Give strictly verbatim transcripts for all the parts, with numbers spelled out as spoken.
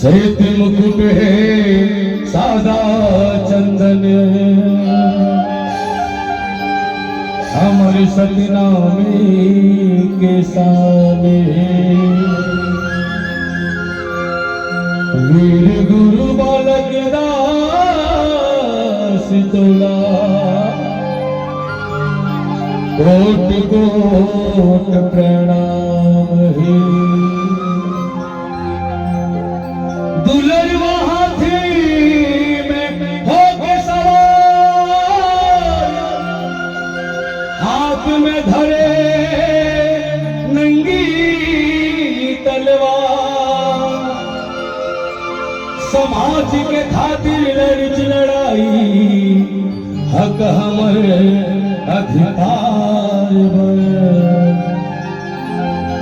श्वेत मुकुट हे सादा चंदन, हमर सतनामी के शान हे। वीर गुरु बालक दास तोला कोटि कोटि प्रणाम हे। दुलरवा हाथी में होके सवार, हाथ में धरे नंगी तलवार। समाज के खातिर लड़िस लड़ाई, हक हमर अधिकार बर।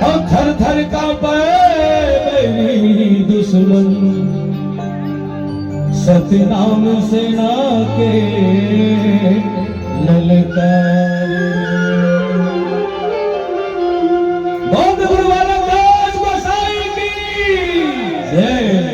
अउ थर थर कांपे बैरी दुश्मन, सतनाम सेना के ललकार। बोल गुरु बालक दास गोसाई की जय।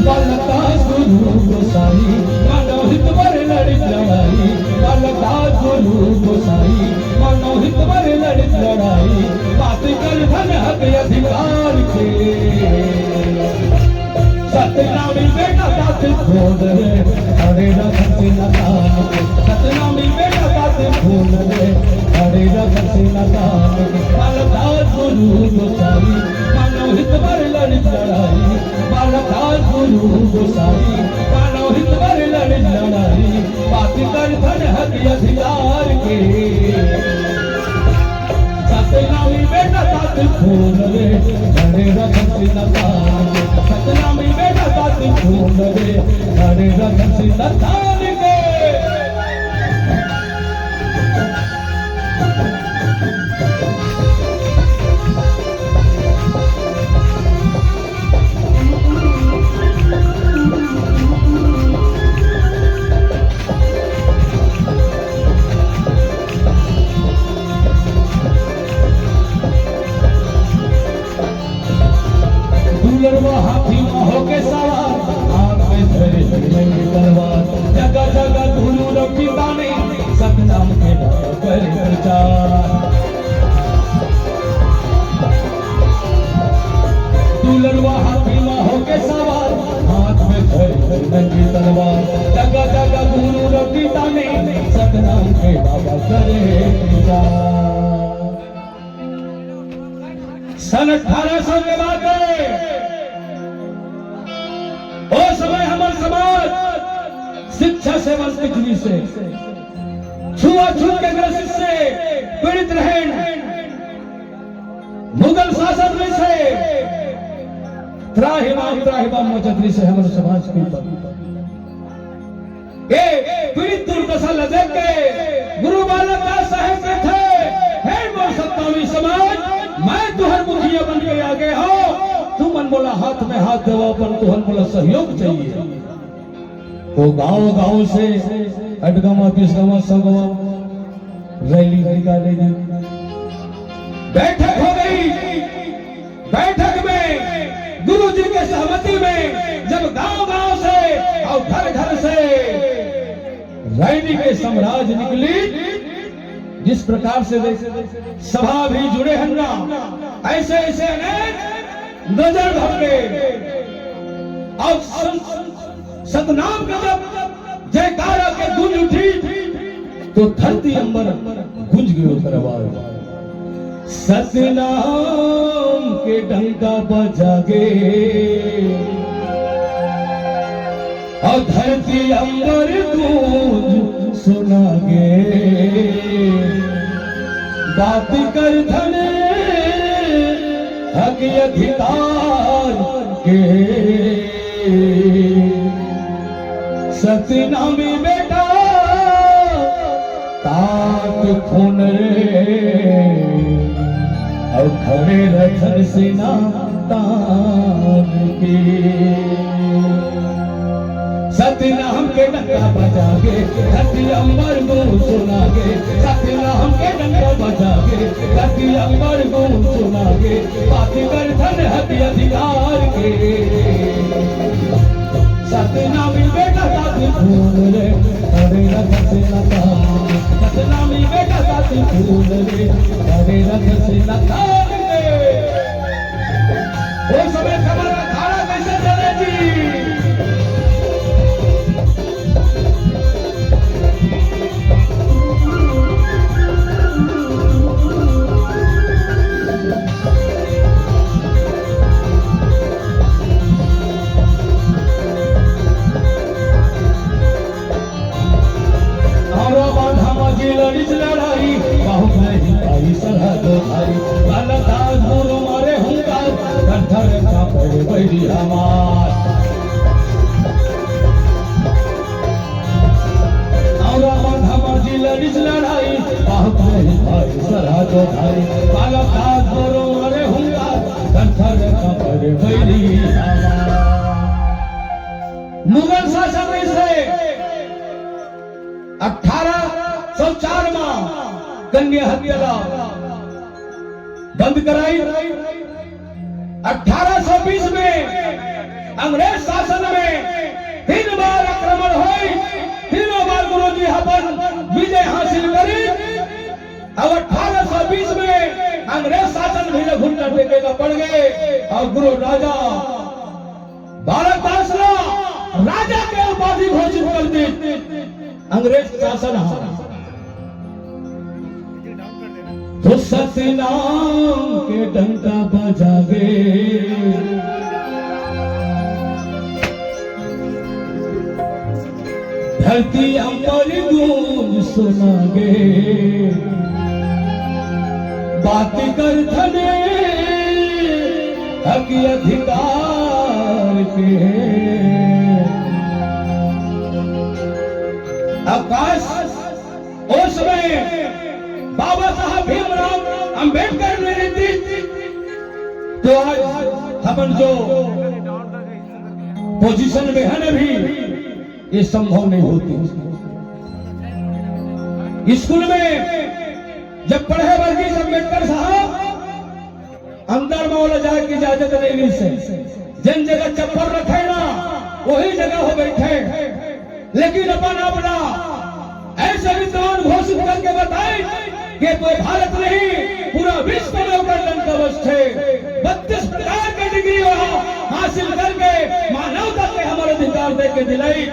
बालक दास गुरु गोसाई, मानव हित बर लड़िस लड़ाई। बालक दास गुरु गोसाई, मानव हित बर लड़िस लड़ाई। बात कर धन हक अधिकार के, सतनामी बेटा दात खोल रे, अरे रतन सिंह दान के। सतनामी बेटा दात खोल रे, अरे रतन सिंह दान के। बालक दास गुरु गोसाई, मानव हित बर लड़िस लड़ाई। बालक दास गुरु गोसाई, मानव हित बर लड़िस लड़ाई। बात कर धन हक अधिकार के। सतनामी बेटा दात खोल रे, अरे रतन सिंह दान के। सतनामी बेटा दात खोल रे, अरे रतन सिंह दान के। दुलरवा हाथी म होके सवार, हाथ में धरे नंगी तलवार। जगह जगह गुरु रखी ताने, सतनाम के नाम करे प्रचार। दुलरवा हाथी म होके सवार, हाथ में धरे नंगी तलवार। जगह जगह गुरु रखी ताने, सतनाम के बाबा करे प्रचार। सन अठारह सौ के बात हे, ओ समय हमर समाज शिक्षा से वंचित रिहिस हे, छुआछूत के ग्रसित से पीड़ित रहेन, मुगल शासन रिहिस हे, त्राहिमाम त्राहिमाम मचत रिहिस हे हमर समाज के ऊपर। ए पीड़ित दुर्दशा ल देख के गुरु बालक दास साहेब कथे, "हे मोर सतनामी समाज, मैं तुहर मुखिया बन के आगे हंव, तुमन मोला हाथ में हाथ देवा, अपन तुहन मोला सहयोग चाहिए।" तो गांव-गांव से अटगमा, पिसगमा, सगमा रैली निकाले गे। बैठक हो गई। बैठक में गुरुजी के सहमति में जब गांव-गांव से अउ घर-घर से रैनी के साम्राज्य निकली, जिस प्रकार से देख, सभा भी जुड़े हन्ना, ऐसे-ऐसे अनेक नजर भटके। अब सत-, सतनाम के जब जयकारा के गूंज उठी, तो धरती अंबर गूंज गयो ओकर आवाज। सतनाम के डंका बजा गे, अउ धरती अंबर गूंज सुना गे। बात कर धन हक अधिकार के, सतनामी बेटा तात खून रे, अउ खड़े रथन सेना तान के। सतनाम के डंका बजागे, धरती अंबर गूंज सुनागे। सतनाम के डंका बजागे, धरती अंबर गूंज सुनागे। बात कर धन हक अधिकार के। सतनामी बेटा साथी फूल रे, अरे रथ से लता। सतनामी बेटा साथी फूल रे, अरे रथ से लता रे। वो समय खबर अखाड़ा कैसे चले जी? औरो बांधा मजी लड़िस लड़ाई, बहुत नहीं पाई सरहद भाई। बालक दास गुरु मारे हुंकार, कंठर का पड़े बैरी हमार। औरा बांधा मजी लड़िस लड़ाई, बहुत नहीं भाई सरहद भाई। बालक दास गुरु मारे हुंकार, कंठर का पड़े बैरी हमार। मुगल शासन में से अठारह सौ चार में कन्या हत्या ला बंद कराई। अठारह सौ बीस में अंग्रेज शासन में तीन बार आक्रमण हुई, तीनों बार गुरु जी अपन विजय हासिल करी। अब अठारह सौ बीस में अंग्रेज शासन भी घुटना टेके का पड़ गए और गुरु राजा बालक दास ला राजा के उपाधि घोषित कर दी। अंग्रेज शासन हा। तो सतनाम के डंका बजागे, धरती अंबर गूंज सुनागे। बात कर धने हक अधिकार के। अवकाश उस समय बाबा साहब भीमराव अंबेडकर ने दी थी। तो आज हमन जो पोजीशन में है ना भी, ये संभव नहीं होती। स्कूल में जब पढ़े वर्गीस अंबेडकर साहब, अंदर में ओला जाए की इजाजत नहीं मिल से। जिन जगह चप्पल रखे ना, वही जगह हो बैठे। लेकिन अपन अपना ऐसे विद्वान घोषित करके बताए कि कोई भारत नहीं, पूरा विश्व में ओकर डंका बजथे। बत्तीस प्रकार के डिग्री वहाँ हासिल करके मानवता के हमर अधिकार दे के दिलाई।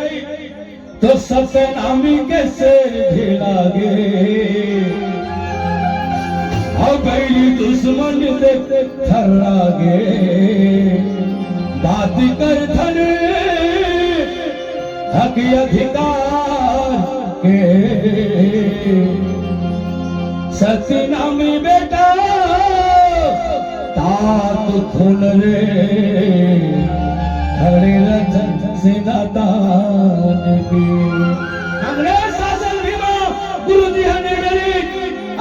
तो सतनामी के शेर ढीला गे, और बैरी दुश्मन दे थर्रा गे। बात कर धन हक अधिकार के। सतनामी बेटा तात खून रे, खड़े रथन सेना तान के। अंग्रेज शासन भी मां गुरु जी हने मिली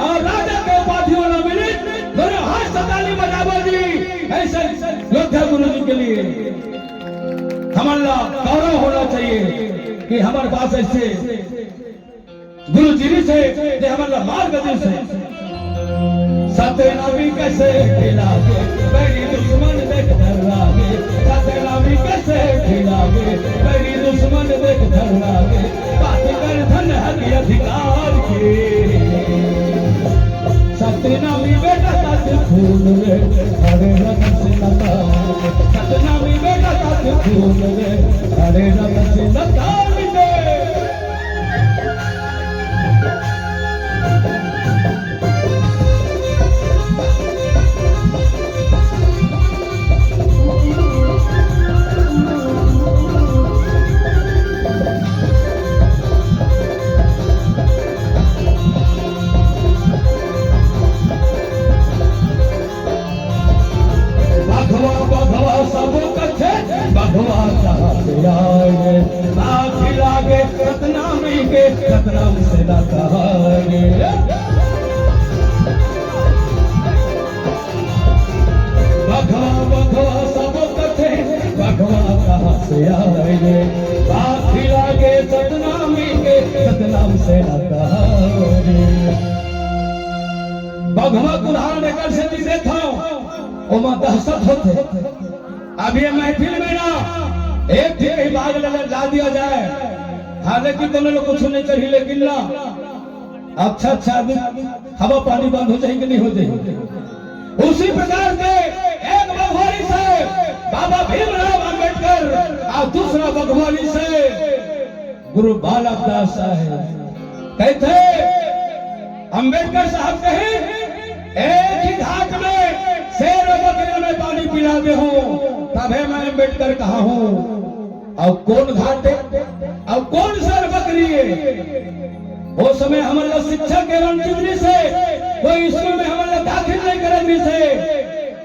और राजा के उपाधियों न मिली। दोनों हाथ से ताली बजावो जी, ऐसे योद्धा गुरु जी के लिए। हमन ला गौरव होना चाहिए कि हमारे पास ऐसे गुरु जी से, जे हमन ला मार्ग दीस हे। सतनामी के शेर ढीला गे, बैरी दुश्मन देख थर्रा गे। सतनामी के शेर ढीला गे, बैरी दुश्मन देख थर्रा गे। बात कर धन हक अधिकार के। सतनामी बेटा तात खून रे, खड़े रथन सेना तान। सतनामी बेटा तात खून रे, खड़े रथन सेना तान के। बघवा, बघवा सब कथे, बघवा कहाँ से आए? आँखी लागे सतनामी के, सतनाम से ना कहाए। आए रे, बात खिला के सतनामी के, सतनाम से ना कहा रे। बघवा कुल्हाड़ में कर से भी देखो, ओमा दहशत होथे। अब ये महफिल में ना एक भी कहीं बाघ ला, ला दिया जाए, हालांकि कोनो लोग कुछ नहीं करी, लेकिन ना अच्छा अच्छा आदमी हवा पानी बंद हो जाही कि नहीं हो जाही। उसी प्रकार के एक बघवा रिहिसे बाबा भीमराव अंबेडकर और दूसरा बघवा रिहिसे गुरु बालक दास साहेब। कहिथे, अंबेडकर साहब कहे, एक ही घाट में शेर और बकरी में पानी पिला दे हूँ, तभे मैं अंबेडकर कहा हूँ। अउ कोन घाट हे? अउ कोन सर बकरी हे? ओ समय हमन ला शिक्षा के वंचित रिहिसे, कोई स्कूल में हमन ला दाखिल नहीं करत रिहिसे।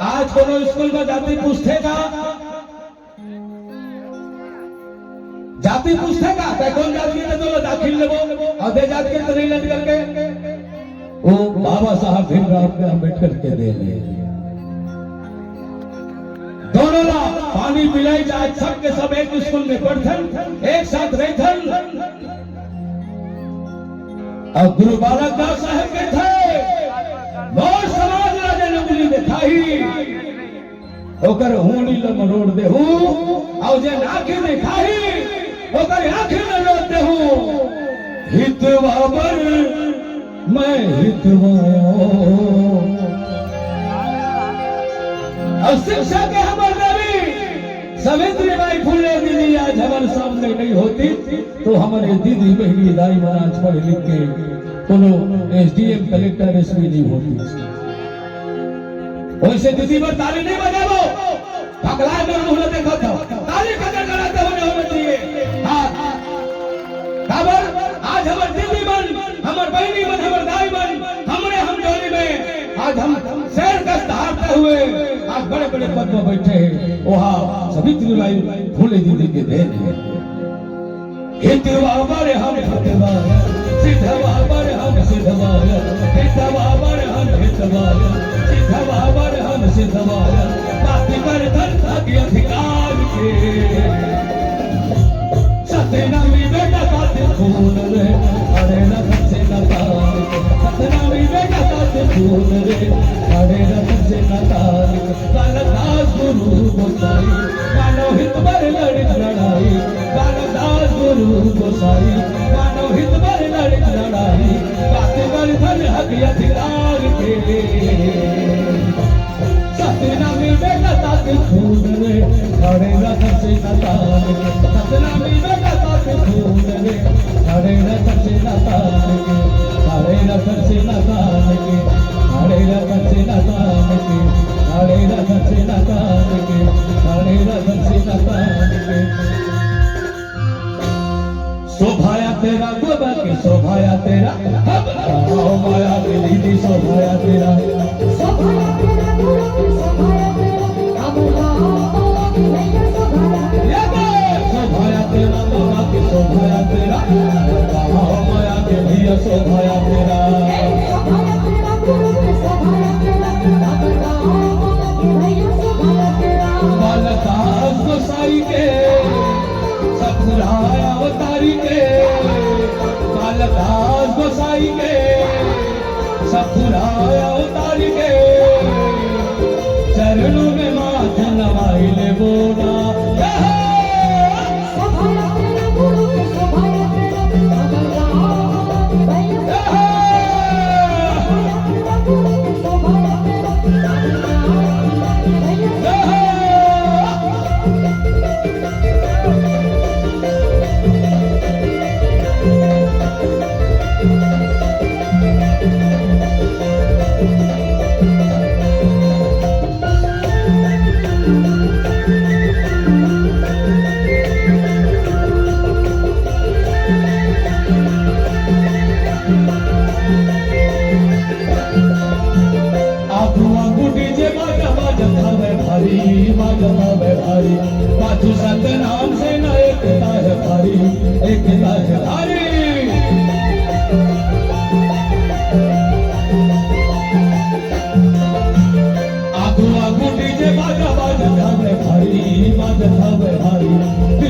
आज कोनो स्कूल में जाति पूछथे का? जाति पूछथे का? तैं कोन जाति के, तोला दाखिल लेबो, अउ दे जाति के तो नहीं लड़ करके। वो बाबा साहब भीमराव के, अंबेडकर के देन हे। दोनों ला पानी पिलाई जाए, सब के सब एक स्कूल में पढ़थन, एक साथ रहिथन। अउ गुरु बालक दास साहेब कहिथे, मोर समाज ला जेन उंगली देखाही, ओकर होनी ल मरोड़ देहूं, अउ जेन आंखी देखाही, ओकर आंखी ल लोट देहूं। हितवा बर मैं हितवायो। अउ शिक्षा के हमर देवी सावित्री बाई फुले दीदी आज हमर सामने नहीं होती, तो हमर दीदी, बहिनी, दाई मन आज पढ़ लिख के कोनो एसडीएम, कलेक्टर, एसपी नहीं होती। वइसे दीदी बर ताली नहीं बजाबो, पगलाए मोर मुंह ल देखत हव, ताली ककर कराते होने होना चाहिए। हाँ, काबर आज हमर दीदी मन, हमर बहिनी मन, हमर दाई मन, हमरे हमजोली में आज हम शेर कस दहाड़ते हुए आज बड़े-बड़े पद में बैठे हैं। ओहा सावित्री बाई फुले दीदी के देन हे। हितवा बर हम हितवाया, सिधवा बर हम सिधवाया, हितवा बर हम हितवाया, सिधवा बर हम सिधवाया। बात कर धरता के अधिकार के। सतनामी बेटा साथ खून रे, अरे रतन से ना तार के। सतनामी बेटा साथ खून रे, अरे रतन से ना तार के। बालक दास गुरु गोसाई, मानव हित बर लड़ित लड़ाई। बालक दास गुरु गोसाई, मानव हित बर लड़ित लड़ाई। बात कर धन हक अधिकार के। सतनामी बेटा साथ खून रे, खड़े रतन से ना तार के। सतनामी बेटा साथ खून रे, खड़े रतन से ना तार के। खड़े रतन से ना तार के। खड़े रतन से ना तार के। खड़े रतन से ना तार के। खड़े रतन से ना तार के। शोभाया तेरा गोबर के, शोभाया तेरा, हम गाँव माया के दीदी, शोभाया तेरा। शोभाया तेरा गुरु, शोभाया तेरा, हम गाँव माया के भैया, शोभाया तेरा। ये बात, शोभाया तेरा बाबा के, शोभाया तेरा, हम गाँव माया के भैया, शोभाया तेरा। ए, शोभाया तेरा गुरु के, शोभाया तेरा, हम गाँव माया के भैया, शोभाया तेरा। बालक दास गोसाई के, सतपुरा अवतारी के, बालकदास गोसाई के, सतपुरा अवतारी के, चरणों में माथ नवाई लेबो ना। आगू आगू डीजे बाजा बाजत हवे भारी, बाजत हवे भारी। पाछू सतनाम से ना एकता है भारी, एकता है भारी। आगू आगू डीजे बाजा बाजत हवे भारी, बाजत हवे भारी।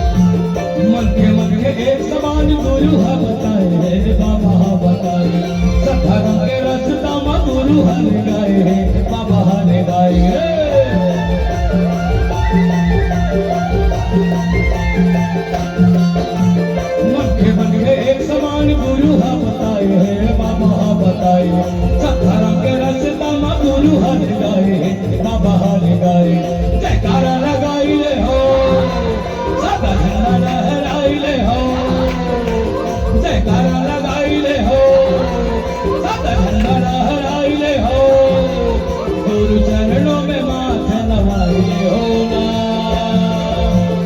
मनखे मनखे एक समान गुरु ह बताए, हे बाबा ह बताए, सब धर्म के रस्ता म गुरु ह ले गाए, हे बाबा ह ले गाए। हे मनखे मनखे एक समान गुरु ह बताए, हे बाबा ह बताए, सब धर्म के रस्ता म गुरु ह ले गाए, हे बाबा ह ले गाए। जयकारा लगाई ले हो, सदा झंडा लहराई ले हो, जयकारा लगाई ले हो, सदा झंडा लहराई ले हो, गुरु चरणों में माथा नवाई ले हो ना।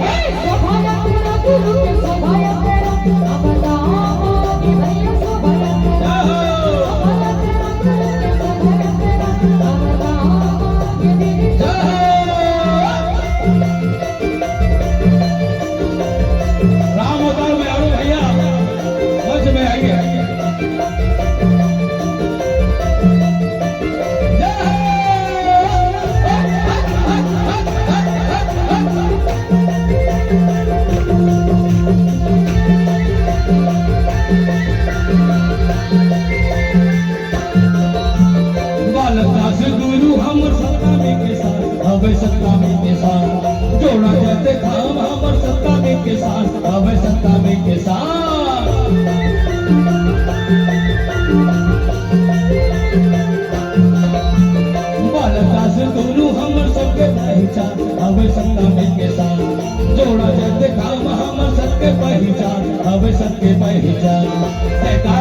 हे! शोभा यात्रा गुरु के शोभा यात्रा, अब दाम की भैया शोभा यात्रा। जय हो। शोभा यात्रा गुरु के शोभा यात्रा, अब दाम की दीदी जय हो। राम अवतार में आ रहे भैया, मंच में आइए। जय हो। बालक दास गुरु हमर सप्तमी के साथ, हवे सप्तमी के साथ। जोड़ा जाते काम हमर सप्तमी के साथ, हवे सप्तमी के साथ। बालक दास गुरु हमर सबके पहचान, हवे सप्तमी के साथ। जोड़ा जाते काम हमर सबके पहचान, हवे सबके पहचान। जयकारा